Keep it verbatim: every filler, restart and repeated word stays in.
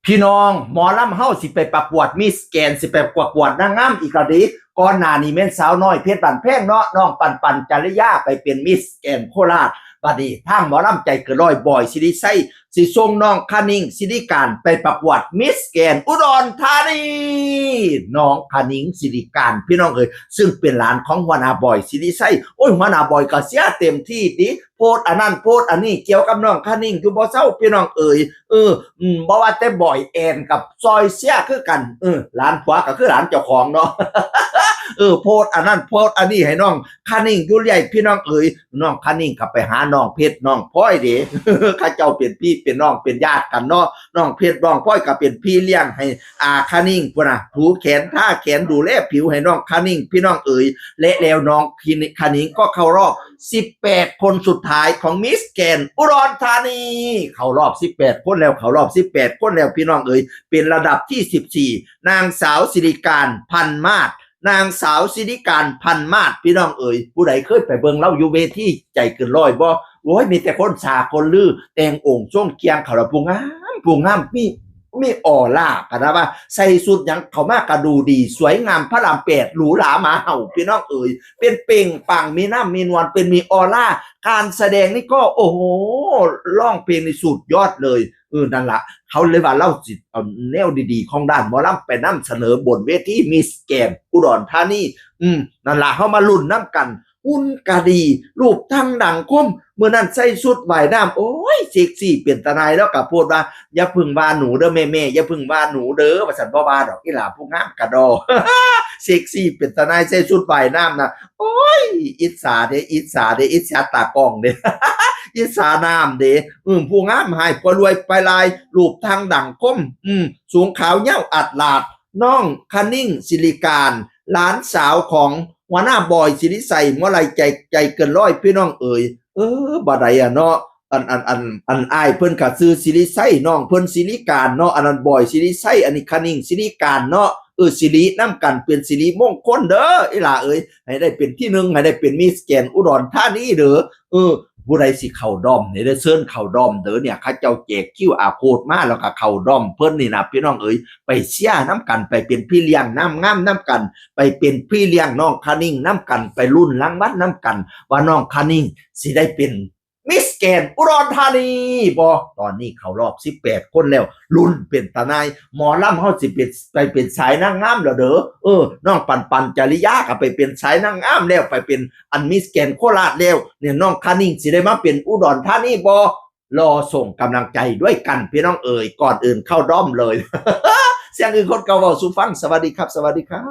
พี่น้อง หมอลำเฮาสิไปประกวดมิสแกรนด์ สิไปประกวดนางงามอีกแล้วเด้ ก่อนหน้านี้แม่นสาวน้อยเพชรบ้านแพงเนาะ น้องปันปันจริยาไปเป็นมิสแกรนด์โคราช บัดนี้ทางหมอลำใจเกินร้อยบอยศิริชัย สิส่งน้องคะนิงศิริการไปประกวดมิสแกรนด์อุดรธานี น้องคะนิงศิริการพี่น้องเอ๋ย ซึ่งเป็นหลานของหัวหน้าบอยศิริชัย โอ้ย หัวหน้าบอยก็เชียร์เต็มที่ติ โพสต์อันนั้นโพสต์อันนี้เกี่ยวกับน้องคะนิงอยู่บ่เซาพี่น้องเอ๋ย เออ อืม บ่ว่าแต่บอยแอนกับซอยเชียร์คือกัน เออ หลานผัวก็คือหลานเจ้าของเนาะ เออ โพสต์อันนั้นโพสต์อันนี้ให้น้องคะนิงอยู่เรื่อยพี่น้องเอ๋ย น้องคะนิงก็ไปหาน้องเพชรน้องพลอยเด้ เขาเจ้าเป็นพี่เป็นน้องเป็นญาติกันเนาะ น้องเพชรน้องพลอยก็เป็นพี่เลี้ยงให้อาคะนิงพุ้นน่ะ ถูแขนทาแขนดูแลผิวให้น้องคะนิงพี่น้องเอ๋ย และแล้วน้องคะนิงก็เข้ารอบ สิบแปด คนสุดท้ายของมิสแกรนด์อุดรธานี เข้ารอบ สิบแปด คนแล้ว เข้ารอบ สิบแปด คนแล้วพี่น้องเอ๋ย เป็นระดับที่ สิบสี่ นางสาวศิริการ พันมาศ นางสาวศิริการ พันมาศ พี่น้องเอ๋ย ผู้ใดเคยไปเบิ่งลาวอยู่เวทีใจเกินร้อยบ่ โอ้ย มีแต่คนสาคนลือ แต่งองค์ทรงเครื่องเขาละผู้งาม ผู้งาม มี มีออร่า กันนะว่า ใส่ชุดหยังเข้ามาก็ดูดี สวยงาม พระรามแปด หรูหราหมาเห่า พี่น้องเอ๋ย เป็นเปล่งปลั่ง มีน้ำมีนวล เป็นมีออร่า การแสดงนี่ก็ โอ้โห ร้องเพลงนี่สุดยอดเลย เออ นั่นละ เขาเลยว่าลาวสิเอาแนวดีๆ ของด้านหมอลำไปนำเสนอบนเวทีมิสแกรนด์อุดรธานี อืม นั่นละ เขามาลุ้นนำกัน หุ่นกะดี รูปร่างดังคม มื้อนั้นใส่ชุดว่ายน้ำ โอ้ย เซ็กซี่เป็นตาหน่าย แล้วก็โพสต์ว่า อย่าเพิ่งว่าหนูเด้อแม่ๆ อย่าเพิ่งว่าหนูเด้อ ว่าซั่น บ่ว่าดอก อีหล่าผู้งามกะดอ เซ็กซี่เป็นตาหน่าย ใส่ชุดว่ายน้ำนะ โอ้ย อิจฉาเด้ อิจฉาเด้ อิจฉาตากล้องเด้ อิจฉาน้ำเด้ อืม ผู้งามหายปลวยไปลาย รูปร่างดังคม อืม สูงขาวเยาวอัดลาด น้องคะนิงศิริการ หลานสาวของหัวหน้าบอยศิริชัย หมอลำใจ ใจเกินร้อย พี่น้องเอ๋ย เออ บ่ได้อะเนาะ อัน อัน อัน อันอ้ายเพิ่นก็ชื่อศิริชัย น้องเพิ่นศิริการเนาะ อันนั้นบอยศิริชัย อันนี้คะนิงศิริการเนาะ เออ สิรินำกัน เป็นสิริมงคลเด้อ อีหล่าเอ๋ย ให้ได้เป็นที่หนึ่ง ให้ได้เป็นมิสแกรนด์อุดรธานีเด้อ เออ ผู้ใดสิเข้าด้อมนี่เด้อ เชิญเข้าด้อมเด้อเนี่ย เขาเจ้าแจก คิวอาร์ โค้ดมา แล้วก็เข้าด้อมเพิ่นนี่นะ พี่น้องเอ๋ย ไปเชียร์นำกัน ไปเป็นพี่เลี้ยงนางงามนำกัน ไปเป็นพี่เลี้ยงน้องคะนิงนำกัน ไปลุ้นรางวัลนำกัน ว่าน้องคะนิงสิได้เป็นมิสแกรนด์อุดรธานีบ่ ตอนนี้เข้ารอบ สิบแปด คนแล้ว ลุ้นเป็นตาหน่าย หมอลำเฮาสิเป็น ไปเป็นสายนางงามแล้วเด้อ เออ น้องปันปันจริยาก็ไปเป็นสายนางงามแล้ว ไปเป็นอันมิสแกรนด์โคราชแล้ว เนี่ย น้องคะนิงสิได้มาเป็นอุดรธานีบ่ รอส่งกำลังใจด้วยกันพี่น้องเอ๋ย ก่อนอื่นเข้าด้อมเลย เสียงอื่นคนเก่าเว้าสู่ฟัง สวัสดีครับ สวัสดีครับ